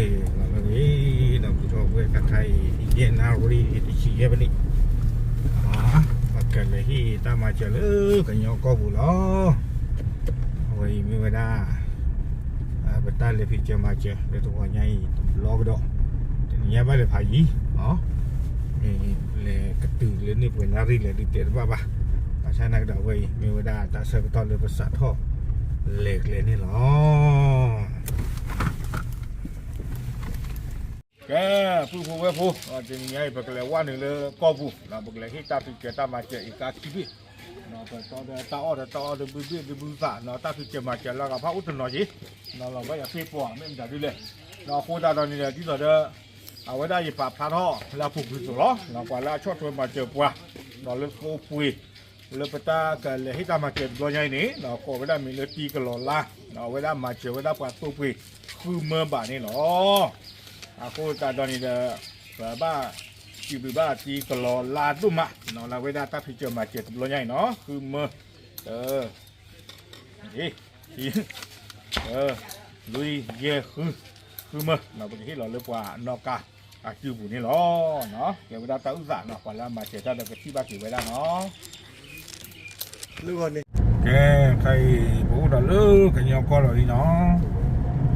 လီၤလၢအဂ့ၤ ဒီးပူထီၣ်ဝဲတၢ်ခါအံၤ ယဲၢ်နၣ်ရံၣ်တဆံယဲၢ်မံးနံး, ပကလဲၤဟ့ၣ်တၢ်မၤစၢၤလၢကညီကီၢ်ပူၤလီၤ. အဝဲအံၤမ့ၢ်ဝဲဒၣ် ပတၢ်လဲၤဖံးစၢၤမၤစၢၤလၢတဂီၤညါအံၤတဘျီကဒီး, တနံၤညါဘၣ်လဲၤဖးယံၤ, လဲၤကတုၤလၢန့ၣ်ပှဲၤနၣ်ရံၣ်လဲၣ်ဒုးတဲတဘၣ်ဘၣ်, ဘၣ်ဆၣ်သနာ်က့ဒီးအဝဲအံၤ မ့ၢ်ဝဲဒၣ်တၢ်ဆၢကတီၢ်လၢပစးထီၣ်လဲၤကျဲန့ၣ်လီၤ. ကဲ ပုၢ်ဖိဝဲၢ်ဖိ, တနံၤညါအံၤ ပကလဲၤဝဲနုာ်လၢကီၢ်ပူၤ, ပကလဲၤဟ့ၣ်တၢ်ဖံးစၢၤတၢ်မၤစၢၤအံၤကါခံဘ့ၣ်, ပတီဒီးတၢ်အီၣ်ဒီးတၢ်အီၣ်ဒီးဘုဘ့ၣ်ဒုဘုသး, တၢ်ဖံးစၢၤမၤစၢၤလၢအဂၤဖးအိၣ်တနီၤက့ၤ, လီၤဘၣ်ယၤသ့ၣ်ပှၤမ့ၢ်မတၤဒ်လဲၣ်, အဃိသတးဒီးန့ၣ်ဒီး ဒ်သိးဒီး အဝဲဒၣ်ယပာ်ဖျါထီၣ်လၢအပူၤကွံာ်အသိးလီၤ. ပှၤလၢအဆီၣ်ထွဲမၤစၢၤပှၤ, ဒီးလၢသိပှ့ၤ လၢပတၢ်ကလဲၤဟ့ၣ်တၢ်မၤစၢၤတဘျီညါအံၤန့ၣ် ကိးဝဲဒၣ်မံၤလၢတံကလီၤလါ, အဝဲဒၣ်မၤစၢၤဝဲဒၣ်ပှၤသိပှ့ၤဃုမၢဘးန့ၣ်လီၤ. အဃိသတးဒီးန့ၣ်ဒီး ပဘၣ်စံးဘျုးဘၣ်တံကလီၤလါဒိၣ်မး လၢအဝဲဒၣ်တၢ်ဖံးစၢၤမၤစၢၤတဘျီညါအံၤနီၤ ဃုမၢ လွံၢ်ယဲၢ်ဃု ဃုမၢ ပကဟ့ၣ်လီၤလၢပှၤနီၣ်ကါအစုပူၤန့ၣ်လီၤ. ကဲဝဲဒၣ်တၢ်အုၣ်သးနီၤ ပှၤလၢအမၤစၢၤတၢ်ဒီးကထံၣ်ဘၣ်က့ၤဝဲဒၣ်နီၤ. ကဲ ခဲအံၤ ပအိၣ်ဒီးလၢကညီကီၢ်လီၤလံနီၤ, တ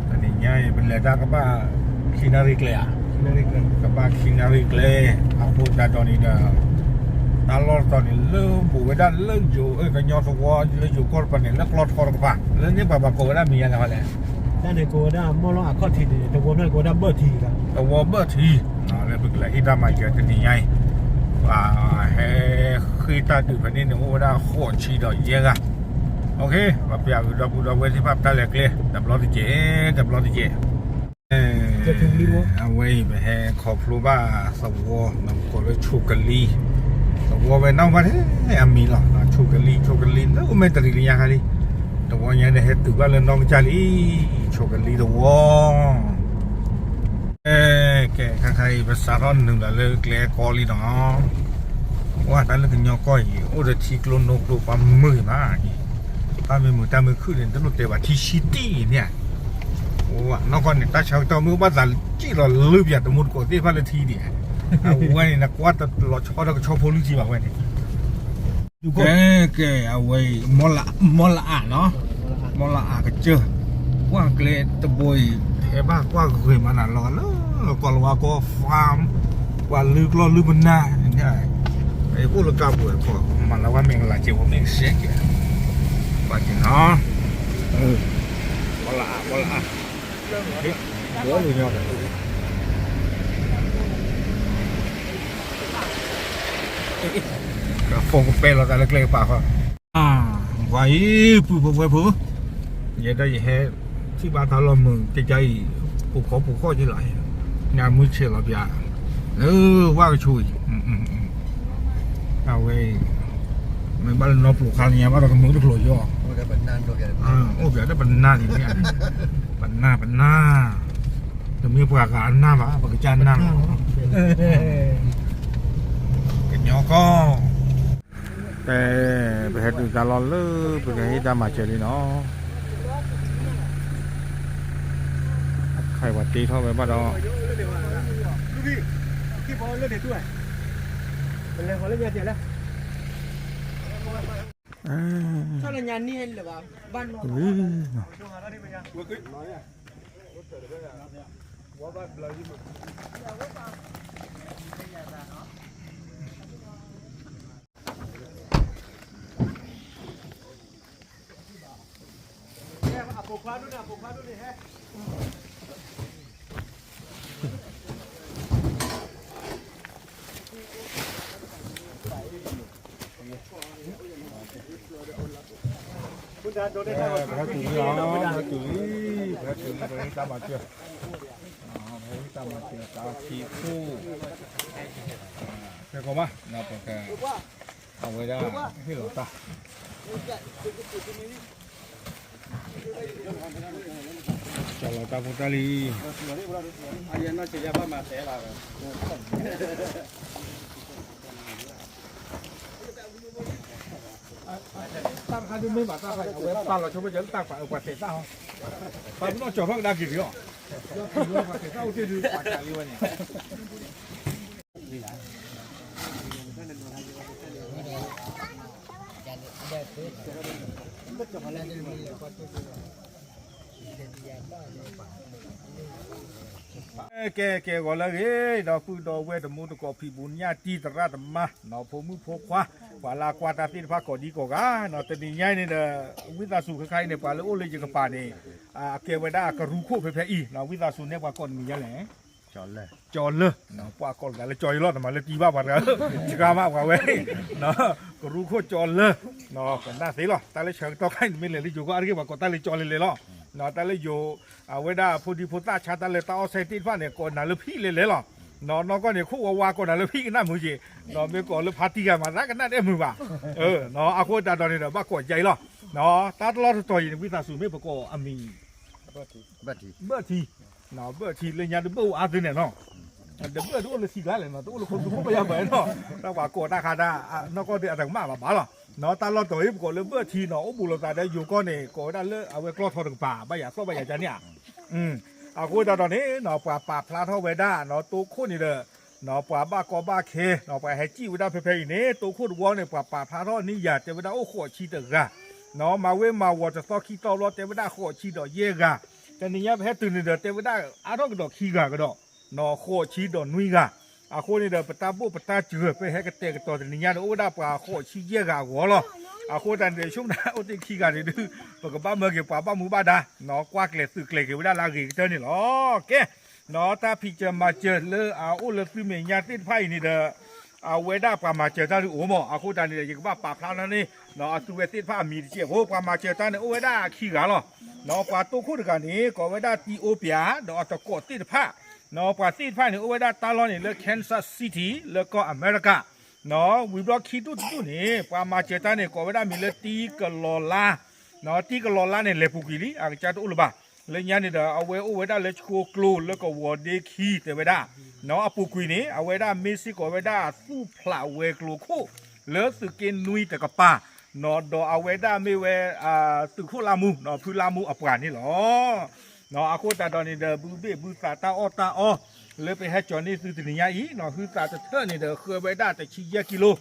နံၤညါအံၤ ပလဲၤတၢ်ကဘၣ်ခံနၣ်ရံၣ်ကျဲဧါ, ကဘၣ်ခံနၣ်ရံၣ်ကျဲ, အဃိသတးဒီးန့ၣ်ဒီး တၢ်လီၢ်တတီၤန့ၣ် လၢဘူးဝဲဒၣ်လၢယိၤ ကညီသဝီ လၢယိၤကီၢ်တပၤန့ၣ် လၢကျီထီတကပၤ လၢန့ၣ်ပှၤဘၣ်ကိးဝဲဒၣ်မံၤယါလဲၣ်, တၢ်န့ၣ်ကိးဝဲဒၣ်မီၢ်လီၢ်အခီၣ်ထံးန့ၣ် သဝီဖျၢၣ်ကိးဝဲဒၣ်ဘၢၣ်ထံ, သဝီဘၢၣ်ထံ, လၢပကလဲၤဟ့ၣ်တၢ်မၤစၢၤတနံၤညါအံၤ ပှၤဟဲဃ့ၢ်တၢ်ဒုးဖဲန့ၣ်န့ၣ် အိၣ်ဝဲဒၣ်ဃိးဆံဒီးယဲၢ်ဂၤ, ပပျးဝံၤဒီပုၢ်ဒီဝဲၢ်သ့ၣ်တဖၣ်ပတၢ်လဲၤကျဲ တဘျီတကဲး တဘျီတကဲး အဝဲအံၤ ပဟဲခီဖျိဘၣ်သဝီ ပကိးလၢဆိးကလံ, သဝီဝဲနီၣ်ဘၣ်ထဲအမံၤလီၤ, ဆိးကလံ ဆိးကလံ လၢအိၣ်မဲာ်တရံးလံညါခါလံ, သဝီညါဒီးဟဲတုၤဘၣ်လၢနီၣ်ကစၢ်လံ, ဆိးကလံသဝီ ကဲ ခဲခါအံၤ ပစးထီၣ်နုာ်လီၤလၢကျဲကီလံနီၤ, ဝဲတၢ်လၢကညီကီၢ်အံၤ အိၣ်ဒီးထံကျိနိကျိပှၤမုာ်မး, တၢ်မ့ၢ်မုာ်တၢ်မ့ၢ်ခုၣ်န့ၣ် တလိၣ်တဲဘၣ်ထံဆံတံၢ်န့ၣ်, နီၢ်ကီၢ်န့ၣ် တၢ်ဆၢကတီၢ်မ့ၢ်အိၣ်ဘၣ်သးစံၣ်လီၤလၢပယၤတမူတကိးသ့ၣ်တဖၣ်လၢထံဒံး, အဝဲန့ၣ် နကွၢ်တလီၤဆီဒီးကဆီဖိလုၢ်ထံဘၣ်ဝဲန့ၣ် ကဲ ကဲ အဝဲအံၤ မီၢ်လအးနီၤ, မီၢ်လအးကစၢၢ်, ကွၢ်ကျဲတဘိအံၤ ဟဲဘၣ်ကွၢ်ဂ့ၤမးနၤလီၤလၢ ကီၢ်လဝါကီၢ် farm, ကွၢ်လုၢ်ကျီၢ်လုၢ်ပနၢ်န့ၣ်, အိၣ်လၢကါပူၤအခီၣ် မၤလၢဝဲမ့ၢ်ကလၤက့ၤဝဲမ့ၢ်ကစဲးကဲး, ကွၢ်က့ၤနီၤ, မီၢ်လအး မီၢ်လအး, ဘီလူၤညီ ဖိကပဲလီၤသးလၢကျဲကပၤဃီ, ကွၢ်အံၤ ပုၢ်ဖိဝဲၢ်ဖိ, ယဲဒၣ်ယဟဲထံၣ်ဘၣ်တၢ်လီၢ်မုာ်ကကါအံၤ ပူၤခီပူၤခီက့လီၤ, ညါမုၢ်ဆဲးလီၤပၠး လၢဝၣ်ကဆိအံၤ, အဝဲအံၤ မ့ၢ်ဘၣ်လၢနီၢ်ပျိၤခါလၢညါဘၣ်ဒီးကမ့ၢ်အိၣ်တကျိၤယီၤ, အိၣ်ပၠးဒီးပနၢ်လံ, ပနၢ် ပနၢ်, တမ့ၢ်ပှၤဂၤအနၢ်ဘၣ် ပကစၢ်နၢ်လီၤ, ကညီကီၢ် တဲ ပဟဲတုၤတၢ်လီၢ်လၢပကဟ့ၣ်တၢ်မၤစၢၤလံနီၤ, ခဲအံၤပှၤတ့ထီၣ်ဝဲဘၣ်ဒီး, ပဟဲတုၤလံ, ပဟဲတုၤလံ, ပဟဲတုၤလံ ပဟ့ၣ်တၢ်မၤစၢၤ, ပဟ့ၣ်တၢ်မၤစၢၤ တၢ်ခံခိၣ်, ကဲကီးဘၣ် ပက အဝဲဒၣ်ဟ့ၣ်လီၤတၢ် ကလီၤတၢ်ဖိတၢ်လံၤ, တၢ်တခါဒ်မ့ၢ်ဘၣ်တၢ်တခါအံၤ အဝဲပာ်လီၤဆိပာ်စၢၤလၢတၢ်ပာ်အၢပှၤတဲာ်တၢ်ဟီ, ပာ်ပနီၣ်ကၠီၤထီၣ်ကဒါက့ၤဒံးအီၤ ကဲ ကဲ ဂီၤလၢအဂ့ၤ ဒီပုၢ်ဒီဝဲၢ် တံၤသကိး ဖံးဘူးညၣ်တံၢ် သရၣ်သမါ နီၢ် ဖိမုၣ်ဖိခွါ ပှၤလၢအကွၢ်တၢ်သ့ၣ်တဖၣ် ကိးဒံကိးဂၤ နီၢ် တနံၤညါအံၤန့ၣ်ဒီး ဝံသးစူၤ ခဲခါအံၤန့ၣ် ပှၤလၢအအိၣ်လၢယကပၤန့ၣ် အကဲဝဲဒၣ်ကရူၢ်ခိၣ်ဖဲဖဲအံၤ နီၢ် ဝံသးစူၤ နဲပှၤကိးတမံၤညါလဲၣ် ကၠီၤလၢ ပှၤကိးတဂၤလၢကၠီၤအံၤလီၤ တမၤလၢတံၢ်ဘၣ်ပှၤတဂၤ စှၤမးပှၤဝဲ ကရူၢ်ခိၣ်ကၠီၤလၢ ကနၣ်သ့လီၤ တၢ်လၢဆၢကတီၢ်ခါအံၤန့ၣ် မ့ၢ်လဲၤလၢယိၤကီၢ်အါတက့ၢ် ပှၤကိးတၢ်လၢကၠီၤလဲၤလဲၤလီၤ တၢ်လၢယိၤ အဝဲဒၣ်ဖိဒံဖိသၣ်ဆါတၢ်လၢတၢ်အီၣ်ဆဲသ့ၣ်တဖၣ်န့ၣ် ကိးနၤလၢဖံးလဲၤလဲၤလီၤ နီၢ် နီၢ်ကီၢ်န့ၣ် ခိၣ်ဝါဝါ ကိးနၤလၢဖံးကနၣ်မုာ်က့ၤ နီၢ် မ့ၢ်ကိးလၢဖါတံၢ်ဂၤမး သးကနၣ်ဒဲးမုာ်ဘၣ် အဃိသတးဒီးန့ၣ်ဒီး ဘၣ်ကိးယါအံၤလီၤ တၢ်တလီၢ်တတီၤအံၤန့ၣ် ဝံသးစူၤ မ့ၢ်ပကိးအမံၤ ဘၢၣ်ထံ ဘၢၣ်ထံ လၢညါတဘၣ်အိၣ်အါသုန့ၣ်နီၢ် တဘၣ်တအိၣ်လၢထံကျါလဲၣ်နီၢ် တအိၣ်လၢခိသူခိၣ်ပယါဘၣ်နီၢ် တၢ်ပှၤကိးတၢ်ခါတၢ် နီၢ်ကီၢ်ဒုးအတကမၣ်ဘၣ်ဘၣ်လီၤ နီၢ် တၢ်လီၢ်တတီၤအံၤ ပကိးလၢဘၢၣ်ထံနီၢ် အိၣ်ဘူးလိာ်သးဒီးယိၤကီၢ်န့ၣ် ကိးဝဲဒၣ်လၢအဝဲကျီထီတကပၤ ဘၣ်ယၤသီၣ်ဘၣ်ယၤကန့ၣ်ဧါ အဃိသတးဒီးန့ၣ်နီၢ် ပှၤပာ်ဖျါထီၣ်ဝဲဒၣ်နီၢ် တိခိၣ်န့ၣ်ဒီး နီၢ် ပှၤဘၣ်ကီဘၣ်ခဲ နီၢ် ပှၤဟဲစံၣ်ဝဲဒၣ်ဖဲဖဲအံၤန့ၣ် တိခိၣ်တဝီန့ၣ် ပှၤပာ်ဖျါထီၣ်န့ၢ်ယၤ တဲဝဲဒၣ်အိၣ်ဃိးဆံတဂၤ နီၢ် မၤဝ့မၤဝီၤတသီခံသီဘျီ တဲဝဲဒၣ်ဃိးဆံဒီးယဲၢ်ဂၤ တနံၤညါပဟဲတုၤန့ၣ်ဒီး တဲဝဲဒၣ်အါထီၣ်ကဒီးခံဂၤကဒီး နီၢ် ဃိးဆံဒီးနွံဂၤ အဃိန့ၣ်ဒီး ပတၢ်ဘိၣ်ပတၢ်စှၤ ပဟဲကတဲာ်ကတီၤတနံၤညါန့ၣ် အိၣ်ဝဲဒၣ်ပှၤဃိးဆံယဲၢ်ဂၤအဂီၢ်လီၤ အဃိသတးန့ၣ်ဒီး ဆိကမိၣ်တၢ်အိၣ်တ့ၢ်ခံဂၤန့ၣ်ဒုး ပကဘၣ်မၢက့ၤပှၤဘၣ်မူဘၣ်ဒါ နီၢ် ကွၢ်ကျဲၤသုးကျဲၤက့ၤဝဲဒၣ်လၢအဂ့ၤကတၢၢ်န့ၣ်လီၤ ကဲ နီၢ် တၢ်ဖံးစၢၤမၤစၢၤလၢအအိၣ်လၢသုမဲာ်ညါသ့ၣ်တဖၣ်အံၤန့ၣ်ဒီး အဝဲဒၣ်ပှၤမၤစၢၤတၢ်ဒုးအိၣ်မး အဃိသတးန့ၣ်ဒီး ယကဘၣ်ပာ်ဖျါထီၣ်န့ၢ် နီၢ် အသုဝဲသ့ၣ်တဖၣ်အမံၤတစဲးဖိ ပှၤမၤစၢၤတၢ်န့ၣ် အိၣ်ဝဲဒၣ်ခံဂၤလီၤ နီၢ် ပှၤတိခိၣ်တဂၤန့ၣ် ကိးဝဲဒၣ်တံၢ်အိပျး ဒီးအသကိးသ့ၣ်တဖၣ် နီၢ် ပှၤသ့ၣ်တဖၣ်န့ၣ် အိၣ်ဝဲဒၣ်တၢ်လီၢ်န့ၣ်လၢ Kansas City လၢကီၢ်အမဲရကၤ နီၢ် ဝံၤဘျီခံဒူၣ်တဒူၣ်န့ၣ် ပှၤမၤစၢၤတၢ်န့ၣ် ကိးဝဲဒၣ်မံၤလၢတံၢ်ကလီၤလါ နီၢ် တံၢ်ကလီၤလါန့ၣ် လဲၤပူၤကွံာ်လံ အကစၢ်တအိၣ်လၢၤဘၣ် လၢညါန့ၣ်ဒီး အဝဲအိၣ်ဝဲဒၣ်လၢဆှိကျိၤလၢကဝီၤဒ့ခံ တဲဝဲဒၣ် နီၢ် အပူၤကွံာ်န့ၣ် အဝဲဒၣ်မ့ၢ်စ့ၢ်ကီးဝဲဒၣ်သူၣ်ဖျးဝဲၤကျိၤခိၣ် လၢသုးက့နွံတကပၤ နီၢ် ဒီးအဝဲဒၣ်မ့ၢ်ဝဲ သုးခိၣ်လါမူ နီၢ် ဖုလါမူအပှၤန့ၣ်လီၤ နီၢ် အဃိသတးဒီးန့ၣ်ဒီး ဘုဘ့ၣ်ဘုသးတၢ်အီၣ်တၢ်အီ လၢပဟဲကၠီၤန့ၢ်သုတနံၤညါအံၤ နီၢ် ဟုသးတထၢၣ်န့ၣ်ဒီး ဃၢဝဲဒၣ်တဆံယဲၢ်ကံလိ နီၢ် ပဟဲကၠီၤဝဲဒၣ်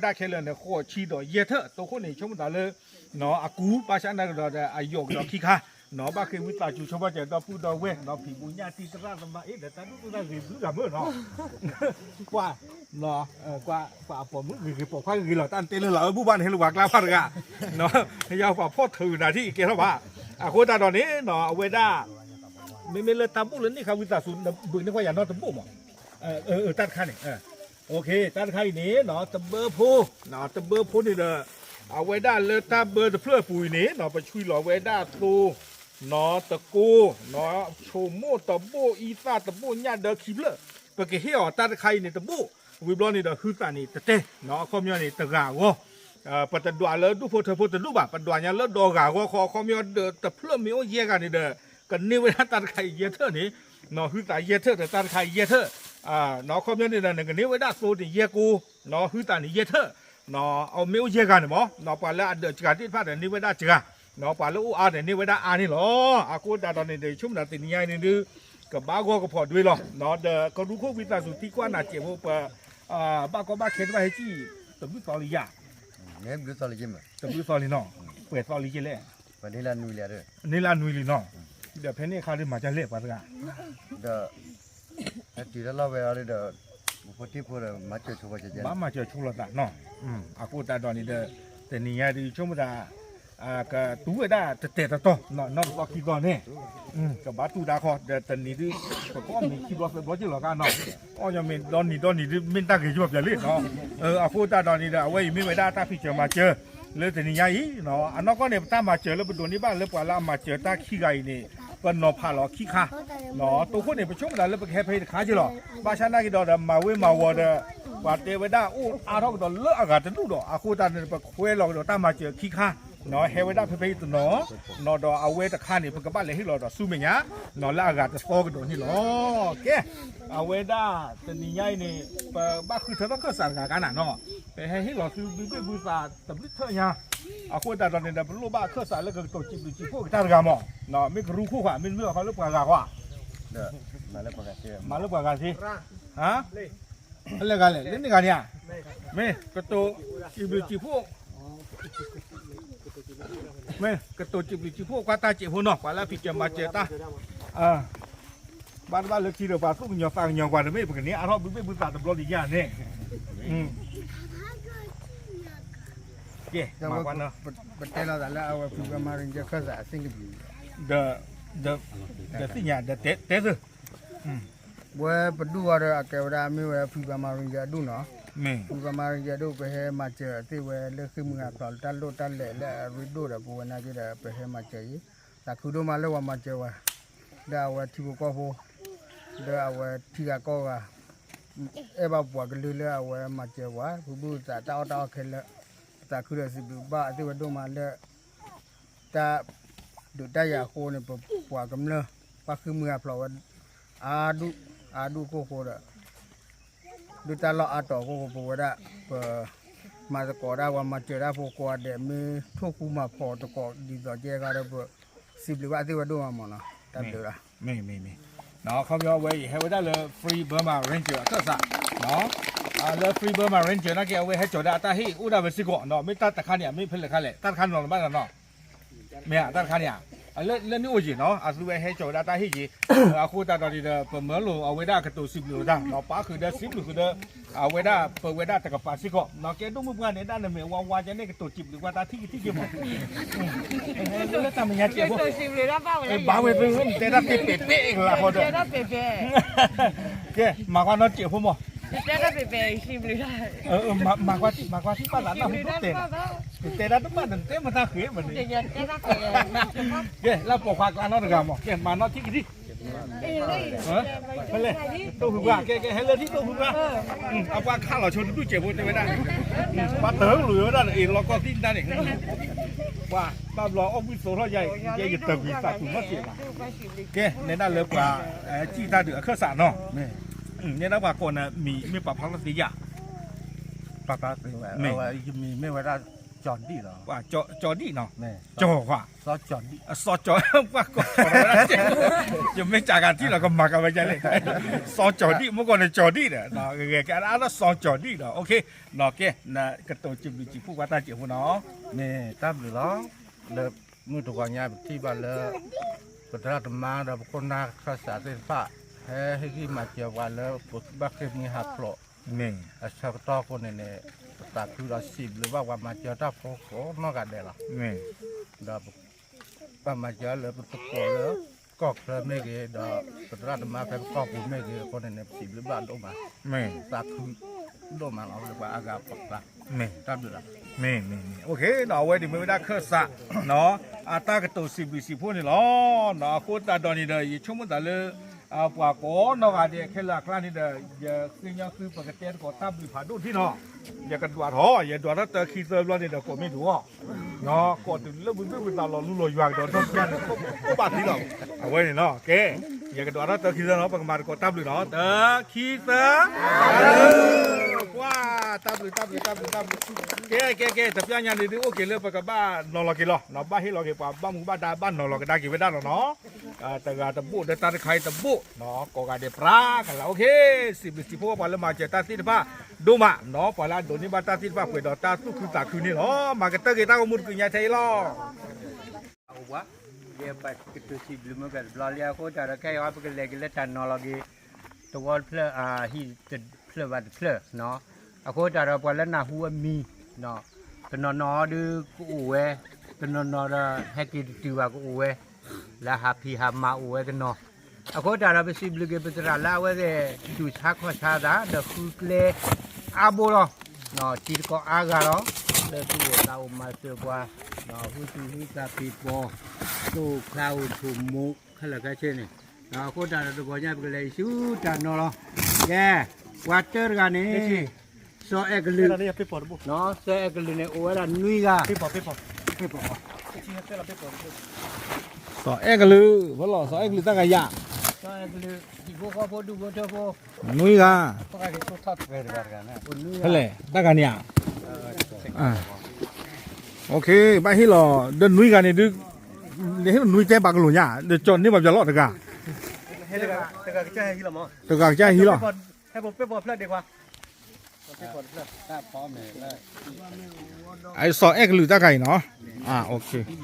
ခဲလၢာ်န့ၣ် ဃိးဆံဒီးယဲၢ်ထၢၣ် တိခိၣ်န့ၣ် ဆိကမိၣ်သးလၢ နီၢ် အကူ ဘၣ်ဆၣ်သနာ်က့ဒီး အယိာ်ကဒီးခံခါ နီၢ် ဘၣ်ဃ့ဝံသးစူၤဆိကမိၣ်ကဒီး ဒီပုၢ်ဒီဝဲၢ် နီၢ် ဖံးဘူးညၣ်တံၢ် သရၣ်သမါ အ့ ဒီးတၢ်ဒူၣ်တၢ်ဂ့ၤဘုဂၤမုၢ်နီၢ် ကွၢ် ကွၢ် ကွၢ်အပိာ်မုၣ်ဂ့ၤဂ့ၤ ပိာ်ခွါဂ့ၤဂ့ၤလီၤ တၢ်နတဲလၢလီၤ အၢ ဘူၣ်ဘၣ်န့ၣ် ဟဲလၢပှၤကျါဖးတဂၤ နီၢ် ယပှၤဖီၣ်ထုးနၤထံၣ်ကဲထီၣ်ဘၣ် အဃိသတးဒီးန့ၣ် နီၢ် အဝဲဒၣ် မ့မ့ၢ်လၢတၢ်ဘိၣ်လၢန့ၣ်ခါ ဝံသးစူၤ ဘုးန့ၢ်ကွၢ်ယၤနီတဘိၣ်မး တၢ်တခါန့ၣ် တၢ်တခါအံၤန့ၣ် နီၢ် တဘၢဖိ တဘၢဖိန့ၣ်ဒီး အဝဲဒၣ်လၢတၢ်ဘၢတဖျၢၣ်အပူၤအံၤန့ၣ် နီၢ် ပဆွံလီၤဝဲဒၣ်သိ နီၢ် တကိ နီၢ် ဆိမိၣ်တဘိၣ် အံသၣ်တဘိၣ် ညၣ်ဒၢခံဖျၢၣ် ပကဟ့ၣ်အီၤတၢ်တခါအံၤန့ၣ် တဘိၣ် ဝံၤဘျီန့ၣ်ဒီး ဟုသးန့ၣ်တတဲ နီၢ် အခီပညီန့ၣ် တဂၤအဂီၢ် ပတဒွးလၢဒူၣ်ဖိထၢဖိတဒူၣ်ဘၣ် ပဒွးညါလၢဒီဂၤအဂီၢ်ဃီ အခီပညီဒီး တဖျၢၣ်မ့ၢ်အိၣ်ယဲၢ်ဂၤန့ၣ်ဒီး ကန့ၢ်ဝဲဒၣ်တၢ်တခါအံၤယဲၢ်ထၢၣ်န့ၣ် နီၢ် ဟုသးယဲၢ်ထၢၣ်ဒီးတၢ်တခါအံၤယဲၢ်ထၢၣ် နီၢ် အခီပညီန့ၣ်ဒီး နကန့ၢ်ဝဲဒၣ်သိန့ၣ်ယဲၢ်ကိ နီၢ် ဟုသးန့ၣ်ယဲၢ်ထၢၣ် မ့ၢ်အိၣ်ယဲၢ်ဂၤန့ၣ်မး နီၢ် ပှၤလၢအဒၢးစှၤသ့ၣ်တဖၣ်ဒီးန့ၢ်ဝဲဒၣ်စှၤ နီၢ် ပှၤလၢအအိၣ်အါဒီးန့ၢ်ဝဲဒၣ်အါန့ၣ်လီၤ အဃိသတးဒီးန့ၣ်ဒီး ဆိကမိၣ်သးတနံၤညါအံၤန့ၣ်ဒုး ကဘၣ်ဂီၢ်ကဖီးဒွဲလီၤ နီၢ် ဒီးကရူၢ်ခိၣ်ဝံသးစူၤသံကွၢ်နၤစဲးဖိ ပ ဘၣ်ကီဘၣ်ခဲတဖၣ်ဟဲစံၣ် တဘျုးသီလံယၤ တဘျုးသီလံနီၢ် ပှဲၤသီလံက့လဲၣ် န့ၢ်လၢနွံလံနီၢ် ဒီးဖဲန့ၣ်အခါဒုးမၤဒ်လဲၣ်ပှၤတဂၤ ဒီး ဟဲတုၤတၢ်လီၢ်ဝဲအီၤဒီး ဖိတံၢ်ဖိဒီး မၤစၢၤဆိ ဘၣ်မၤစၢၤဆိလိာ်သးနီၢ် အဃိသတးဒီးန့ၣ်ဒီး တနံၤညါဒုးဆိကမိၣ်သး ကတူၢ်ဝဲဒၣ်တတဲာ်တတီၤ နီၢ်တသီခံသီန့ၣ် ကဘၣ်တူၢ်တၢ်ခီ ဒီးတနံၤဒုး ပကအီၣ်မ့ၤခံဘျီသၢဘျီက့လီၤကါနီၢ် အီၣ်ညီမ့ၤဒီနံၤဒီနံၤဒုး မ့ၢ်တၢ်ဂ့ၤကဘၣ်ပျဲၤလံနီၢ် အဃိသတးဒီးန့ၣ်ဒီး အဝဲအံၤမ့ၢ်ဝဲဒၣ်တၢ်ဖံးစၢၤမၤစၢၤ လၢတနံၤညါအံၤ အနီၢ်ကီၢ်န့ၣ် ပတၢ်မၤစၢၤလၢပဒိးန့ၢ်ဘၣ်လၢပှၤလၢအမၤစၢၤတၢ်ခံဂၤအံၤန့ၣ် ပနီၤဖးလီၤခံခါ တိခိၣ်န့ၣ် ပဆိကမိၣ်သးလၢပကဟဲဖဲအံၤတခါက့လီၤ ဘၣ်ဆၣ်နာ်က့ဒီး မၤဝ့မၤဝီၤဒီး ပှၤတဲဝဲဒၣ်အိၣ်အါထီၣ်ကဒီးလၢအဂၤတဒူၣ်ဒီး အဃိသတးန့ၣ် ပခွဲးလီၤကဒီးတၢ်မၤစၢၤခံခါ ဟဲဝဲဒၣ်ဖဲဖဲအံၤတနီၤ, နီၤဒီးအဝဲတခါန့ၣ် ပကဘၣ်လဲၤဟ့ၣ်လီၤဒီးဆူမဲာ်ညါ, နီၤလၢအဂၤတသီကဒီးန့ၣ်လီၤ. ကဲ, အဝဲဒၣ်တနံၤညါအံၤန့ၣ် ပဘၣ်ဃုထၢထီၣ်ခၢၣ်စးတဂၤကါနၤနီၤ, ပဟဲဟ့ၣ်လီၤသုဘုဘ့ၣ်ဘုသးတဘျုးထၢညါ, အဃိသတးဒီးန့ၣ်ဒီး ပလိၣ်ဘၣ်အခၢၣ်စးလၢကကတိၤစံးဘျုးစံးဖှိၣ်ကတၢၢ်တဂၤမး, မ့ၢ်ကရူၢ်ခိၣ်ဃီ မ့တမ့ၢ်အခီလၢပှၤဂၤဃီဧါ, မၤလၢပှၤဂၤသ့, ဟါ လၢဂၤလဲၣ် လၢန့ၣ်ဂၤန့ၣ်ဧါ, မ့ၢ်ကတိၤစံးဘျုးစံးဖှိၣ်, မ့ၢ်ကတိၤစံးဘျုးစံးဖှိၣ်ကွၢ်တၢ်စဲးဖိနီၤ, ပှၤလၢအဖံးစၢၤမၤစၢၤတၢ်, ဘၣ်တဘၣ်လၢခံဒီးပှၤသူၣ်ကညီၤသးကညီၤပှၤတမ့ၢ် ပကန့ၢ်အါထီၣ်ဘုဘ့ၣ်ဘုသးတဘျီတယၢ်န့ၣ်, ကဲ, ပတဲလီၤသးလၢအဝဲဖုဘၢမါ Ranger ခၢၣ်စးအသ့ၣ်ကဘျံး, ဒီး, ဒီးသ့ၣ်ညါ ဒီးတဲ, တဲသု ဝဲပဒူၣ်အီၤဒီးအကဲဝဲဒၣ်မ့ၢ်ဝဲဖုဘၢမါ Ranger အဒူၣ်နီၤ, ဖုဘၢမါ Ranger အဒူၣ် ပဟဲမၤစၢၤအသ့ၣ်ဝဲလၢဃ့ၢ်မှံဟးဖျိး လၢတၢ်လိၣ်တၢ်လဲၤလၢအရ့ဒိၣ်ဒီး ပဝဲနာ်က့ဒီး ပဟဲမၤစၢၤအံၤ, သးခုဒိၣ်မးလၢပှၤမၤစၢၤဝဲ, ဒီးအဝဲထံဖိကီၢ်ဖိ, ဒီးအဝဲထံဂၤကီၢ်ဂၤ အဲၣ်ဘၣ်ပှၤကလုာ်လၢအဝဲမၤစၢၤပှၤ, ဖုဘုၣ်သးတၢ်အီၣ်တၢ်အီခဲလၢာ်, ပသးခုဒီးစံးဘျုးဘၣ်အသ့ၣ်ဝဲဒိၣ်မးလၢ တၢ်ဒုးတၢ်ယၤအဃိန့ၣ် ပပှၤကမျၢၢ် ဘၣ်ဃ့ၢ်မှံဟးဖျိးဝဲ အါဒူၣ်, အါဒူၣ်အခိၣ်ဃိဒီး ဒုၣ်တၢ်လီၢ်အါတီၤအခိၣ်ဃိ ပဝဲဒၣ် ပ မၤသကိးဒၣ်ပှၤမၤစၢၤတၢ်ဖိကိးဂၤဒဲး မ့ၢ်ထိၣ်ဃူမၤဖိးသကိးဒ်သိးကဲခါဒီး ပစံးဘျုးဘၣ်အသ့ၣ်ဝဲဒိၣ်မးမးနီၤ, တၢ်ဘျုးလီၤ. မ့ၢ်, မ့ၢ်, မ့ၢ်, ခီပညီဝဲအံၤ ဟဲဝဲဒၣ်လၢ Free Burma Ranger အခၢၣ်စး, လၢ Free Burma Ranger နာ်က့ အဝဲဟဲကၠီၤဒၣ်အတၢ်ဟ့ၣ်အိၣ်ဒၣ်ဝဲစ့ၢ်ကီးနီၤ, မ့ၢ်တၢ်တခါန့ၣ် မ့ၢ်ဖဲလဲၣ်ခါလဲၣ်, တၢ်တခါနီၤလီၤဘၣ်နီၤ မ့ၢ်ဧါ, တၢ်တခါန့ၣ်ဧါ, လၢနအိၣ်ယံၤနီၤ အသုဝဲဟဲကၠီၤဝဲဒၣ်တၢ်ဟ့ၣ်က့ၤ, အဃိသတးဒီးန့ၣ်ဒီး ပမၢလိာ်အဝဲဒၣ်ကတိၤစံးဘျုးတၢ်နီၤ, ပာ်ဃုာ်ဒီးစံးဘျုးဃုာ်ဒီး အဝဲဒၣ်ပဝဲဒၣ်တကပၤစ့ၢ်ကီးနီၤ, ကဲဒိၣ်မုၢ်ပှၢ်န့ၣ် ဒၣ်နမဲာ်ဝါဝါကဲန့ၣ် ကတိၤစံးဘျုးကွၢ်တၢ်ထံၣ်ကထံၣ်က့ၤမး, လၢတၢ်မဲာ်ညါစဲးဖိ, ဘၣ်ဝဲသု နတဲတၢ်သ့ပဲာ်ပဲာ်ကလၤဃီဒီး, ကဲ မၤကွၢ်နီၣ်စဲးဖိမး မၤကွၢ်ထံၣ် မၤကွၢ်ထံၣ်ဘၣ်သးနၢ်ဟူဒိၣ်တဲာ်နီၤ, နတဲတၢ်တဘၣ်ဒီး နတဲမတၤဃ့မးန့ၣ်, ကဲ လၢပိာ်ခွါကျါနီတဂၤမး ကဲမၤနီၣ်ထံၣ်ကထံၣ်, ဖဲလဲၣ်, တိၢ်ဖုပှၢ် ကဲ ကဲ ဟဲလၢထံၣ်တိၢ်ဖုပှၢ်, အပှၤခးလီၤဆိတဒူၣ်စဲးဖိတဲဝဲဒၣ်, ပှၤတၢ်ကလိာ်ဝဲဒၣ်ဒီး အ့ၣ်လီၤကီၢ်သံၣ်တၢ်န့ၣ်, ပှၤဘၣ်ဘျီအီၣ်ဘှံးသိးထီၣ်ယၤအံၤ ယဲယတၢ်ကွံသးသူၣ်နီၣ်စဲးဘၣ်, ကဲ နဲဒၣ်လၢပှၤ စံၣ်တၢ်ဒုးအခၢၣ်စးနီၤ, နဲဒၣ်ပှၤကိးနၤမံၤ မ့ၢ်ပာ်ဖျါထီၣ်သ့ယၤ, မ့ၢ်, ယမံၤမ့ၢ်ဝဲဒၣ် ကၠီၤဒံၣ်လီၤ, ကၠီၤဒံၣ်နီၤ, ကၠီၤဃီ, စီၤကၠီၤဒံၣ်, စီၤကၠီၤ, ပှၤကိး, ယမ့ၢ်စးကၤထံၣ်လီၤ ကမၤကၤဝဲဒ်လဲၣ်, စီၤကၠီၤဒံၣ် မ့ၢ်ကိးန့ၣ်ကၠီၤဒံၣ်ဒီး, ဂဲၤကဲအါဒၣ်စီၤကၠီၤဒံၣ်ဒီး, ကဲ, ကတိၤစံးဘျုးစံးဖှိၣ်ကွၢ်တၢ်စဲးဖိနီၤ, မ့ၢ်တၢ်ဘျုးလီၤ, လၢမုၢ်တဂီၤညါပထံၣ်ဘၣ်လၢ ပသရၣ်သမါဒီးပခိၣ်နၢ်ခၢၣ်စးသ့ၣ်တဖၣ် ဟဲဟ့ၣ်ဂံၢ်မၤစၢၤပှၤလၢပဘၣ်ဃ့ၢ်မှံဟးဖျိး အဆၢကတီၢ်အဃိန့ၣ်န့ၣ်, ပသးခုဒီးစံးဘျုးဘၣ်ပှၤမၤစၢၤတၢ်ဖိကိးနီၢ်ဂၤဒဲးလီၤ, ဒီး ပဘၣ်မၤစၢၤလၢပသကိးလၢကီၢ်ချၢမ့ၢ်ဂ့ၤ, ဒီးပသရၣ်သမါဖဲပကီၢ်ပူၤမ့ၢ်ဂ့ၤအဃိန့ၣ်န့ၣ် ပစံးဘျုးဘၣ်ဒိၣ်မး, သးခုဒိၣ်မးလီၤ လၢပှၤအါဂၤပှၤကျါ, တၢ်ဘျုးလီၤ, မ့ၢ်, အဝဲန့ၣ်မ့ၢ်ဝဲဒၣ်ခၢၣ်စး အတၢ်ကတိၤစံးဘျုးစံးဖှိၣ်န့ၣ်လီၤ. အဃိသတးဒီးန့ၣ်ဒီး ယဆိကမိၣ်သးလၢ ပှၤကိးနီၢ်ဂၤဒဲးခဲလၢာ်အကျါန့ၣ်ဒီး ယဃ့ကညးသုပကတဲသကိးတၢ်ဘျုးဖးဒိၣ်ထံၣ်နီၤ, ယကဒွးထီၣ် ယဒွးထီၣ်တၢခံသၢဘျီန့ၣ်ဒီးကိးမ့ၢ်ဒိၣ်အီၤ ကိးတုၤလၢပဘ့ၣ်ပသးလီၤလူလီၤယွၤကဒီးထီၣ်ပျၢ်န့ၣ် ကိးဘၣ်ထံၣ်လီၤ, အဝဲန့ၣ်နီၤ ကဲ ယကဒွးထီၣ်တၢခံသၢနီၤ ပကမၤသကိးတၢ်ဘျုးနီၤ တၢခံသၢ ပှၤ တၢ်ဘျုး တၢ်ဘျုး တၢ်ဘျုး တၢ်ဘျုး, ကဲ ကဲ ကဲ တပျၢ်ညါန့ၣ်ဒုး အိၣ်က့ၤလၢပကဘၣ်နီၤလီၤက့ၤလီၤ, ဘၣ်ဟ့ၣ်လီၤက့ၤပှၤဘၣ်မူဘၣ်ဒါဘၣ်နီၤလီၤကဒါက့ၤဝဲဒၣ်လီၤနီၤ, တဂၤတဘိၣ်ဒီးတၢ်တခါအံၤတဘိၣ်, ကိးဂၤဒဲးပြါကလး အိၣ်ခ့, စံးဘျုးစံးဖှိၣ်ပှၤလၢမၤစၢၤတၢ်သ့ၣ်တဖၣ်ဒိၣ်မးနီၤ, ပှၤလၢအဒိးန့ၢ်ဘၣ်တၢ်သ့ၣ်တဖၣ်ပှဲၤဒီးတၢ်သူၣ်ခုသးခုန့ၣ်လီၤ, မၤကတၢၢ်က့ၤတၢ်ဂီၤမူတကုးညါထဲအံၤလီၤ. အိၣ်ပှၤ, ယဲပှၤကတိၤစံးဘျုးမုၢ်ကတဘျီလံ အဃိတၢ်ဒီးခဲအံၤပကလဲၤက့ၤလၢတၢ်နီၤလီၤက့ၤ သဝီတဖျၢၣ် ဟံၣ်တဖျၢၣ်ဘၣ်တဖျၢၣ်, အဃိတၢ်ဒီးပှၤလၢနၢ်ဟူအမံၤ, တနီၤနီၤဒုးကအိၣ်ဝဲ, တနီၤနီၤဒီးဟဲက့ၤတတုၤဘၣ်ကအိၣ်ဝဲ, လၢဟးဖံးဟးမၤအိၣ်ဝဲတနီၤ, အဃိတၢ်ဒီးပစံးဘျုးက့ၤပသရၣ်လၢအဝဲသ့ၣ် တူၢ်ဆါခီၣ်ဆါသး ဒီးဃုကျဲအါဘိလီၤ, တံၤသကိးအါဂၤလီၤ, လၢသူၣ်အိၣ်သးအိၣ်မၤစၢၤပှၤ, ဟုသူၣ်ဟုသးဖံးပိာ်, တိၢ်အိၣ်ချါအိၣ်ဆိၣ်မူ ခဲလၢာ်ခဲဆ့န့ၣ်, အဃိတၢ်ဒီးတဂီၤညါပကလဲၤဆူတၢ်နီၤလီၤ, ကဲ, ပှၤတၢတဂၤန့ၣ်, စီၤအဲၣ်ကလုာ်, စီၤအဲၣ်ကလုာ်န့ၣ် အိၣ်ဝဲဒၣ်နွံဂၤ, ပ့ၤပီၤ, စီၤအဲၣ်ကလုာ်, ဖဲလီၤ စီၤအဲၣ်ကလုာ်တၢ်ဂၤယၤ, နွံဂၤ, ဖဲလဲၣ် တၢ်ဂၤန့ၣ်ဧါ, ဘၣ်ဟ့ၣ်လီၤ ဒီးနွံဂၤန့ၣ်ဒုး, ဟ့ၣ်လီၤနွံတဲဘၣ်ကလိာ်ညါ ဒီးကၠီၤန့ၢ်ဘၣ်ပယီၤလီၤတဂၤ, တဂၤကစၢ်ဟဲဟံးလီၤ, အစီၤအဲၣ်ကလုာ်တၢ်ဂၤအံၤနီၤ,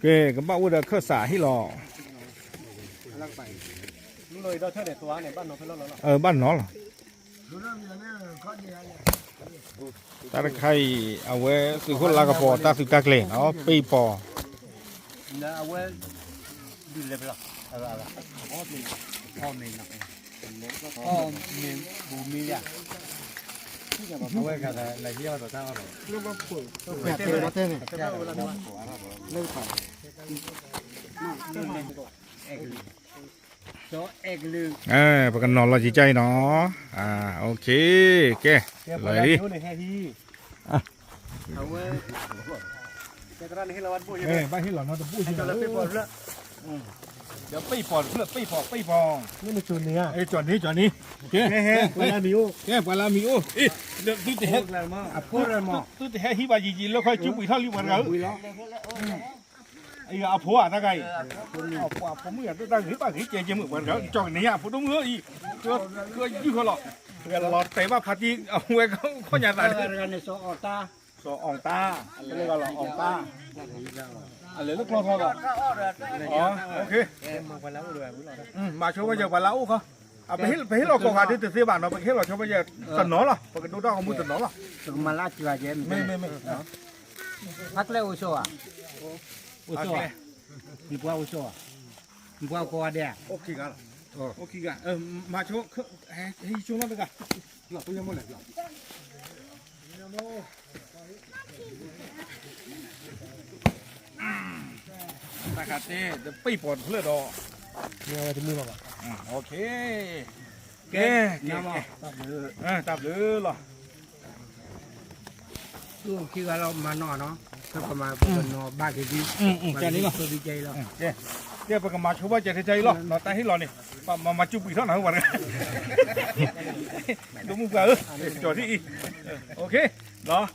ကဲ ကဘၣ်အိၣ်ဒီးခၢၣ်စးဟ့ၣ်လီၤ, ဘၣ်နီၤလီၤ, တၢ်တခါအံၤ အဝဲသုးခိၣ်လါကပီၤတၢ်သုးတၢ်ကျဲၤနီၤ ပ့ၢ်ပီၤ ပကနီၤလီၤကံကၢ်အံၤနီၤ, ကဲ လီၤလံ, ဘၣ်ဟ့ၣ်လီၤနီတဘိၣ်, ဒီးပ့ၢ်ပီၤတဖျၢၣ် ပ့ၢ်ပီၤ ပ့ၢ်ပီၤ, ကၠီၤန့ၢ် ကၠီၤန့ၢ်, ကဲ ပှၤလၢမံၤအိၣ်, သုတဟဲ, သုတဟဲဟံးဘၣ်ယံာ်ယံာ်လၢခီ စုပှံာ်ထီၣ်လံပှၤတဂၤဧၢ, အဖိဧါတၢ်ဂၤအံၤ, အဖိမုၣ်ဂၤတၢ်ဂ့ၤဘၣ်ဂ့ၤကဲကဲမုၣ်ပှၤတဂၤ ကၠီၤကန့ၢ်ယၤ အဖိဒိၣ်မုၣ်ဧၢအံၤ, ကယုၢ်ဃီလီၤ, လီၤတဲာ်ဘၣ်ဖးတံၢ် အဝဲခီညါသး, စီၤအီၣ်တၢ်, အလဲၤလၢကျီထီၣ်ဒီး, မၤဆိဘၣ်ယဲၢ်ပှၤလၢအအိၣ်ခီ, ပဟ့ၣ်လီၤကိးဂၤဒ်တသ့ဘၣ်နီၤ ပကဟ့ၣ်လီၤဆိဘၣ်ယဲၢ်တနီၤလီၤ ပကဒိၣ်တၢ်ဂီၤမူတနီၤလီၤ, မ့မ့မ့မ့, ဖးကျဲအိၣ်ဆိဧါ, အိၣ်ဆိဧါ, နပှၤအိၣ်ဆိဧါ, နပှၤအိၣ်ကိးဂၤဒဲးဧါ, မၤဆိ, ဟဲဆိနီတဂၤ တၢ်ခါတဲ တပ့ၢ်ပီၤတဖျၢၣ်ဒီး, ကဲ, တၢ်ဘျုးလီၤ, ခံဂၤလီၤမၤနီၣ်နီၤ, ပကမၤပကနီၤဘၣ်က့ၤဒ်, ကဲ, ပကမၤဆိဘၣ်ကဲထဲအံၤလီၤ တၢ်ဟ့ၣ်လီၤန့ၣ်, ပမၤမၤစူးပှံာ်ထီၣ်နၤဝဲတဂၤ, ဒိၣ်မုၣ်ပှၤဧၢ, ကၠီၤထံၣ်အံၤ,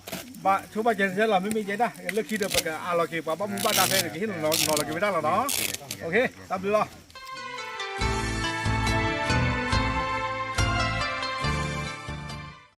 ဘၣ်ဆိဘၣ်ကဲထဲလီၤ မ့မ့ၢ်ယဲဒၣ် လၢခံဒီးပကအးလီၤက့ၤ ပှၤဘၣ်မူဘၣ်ဒါဖဲန့ၣ် ကဟ့ၣ်နီၤလီၤက့ၤဝဲဒၣ်လီၤနီၤ, တၢ်ဘျုးလီၤ.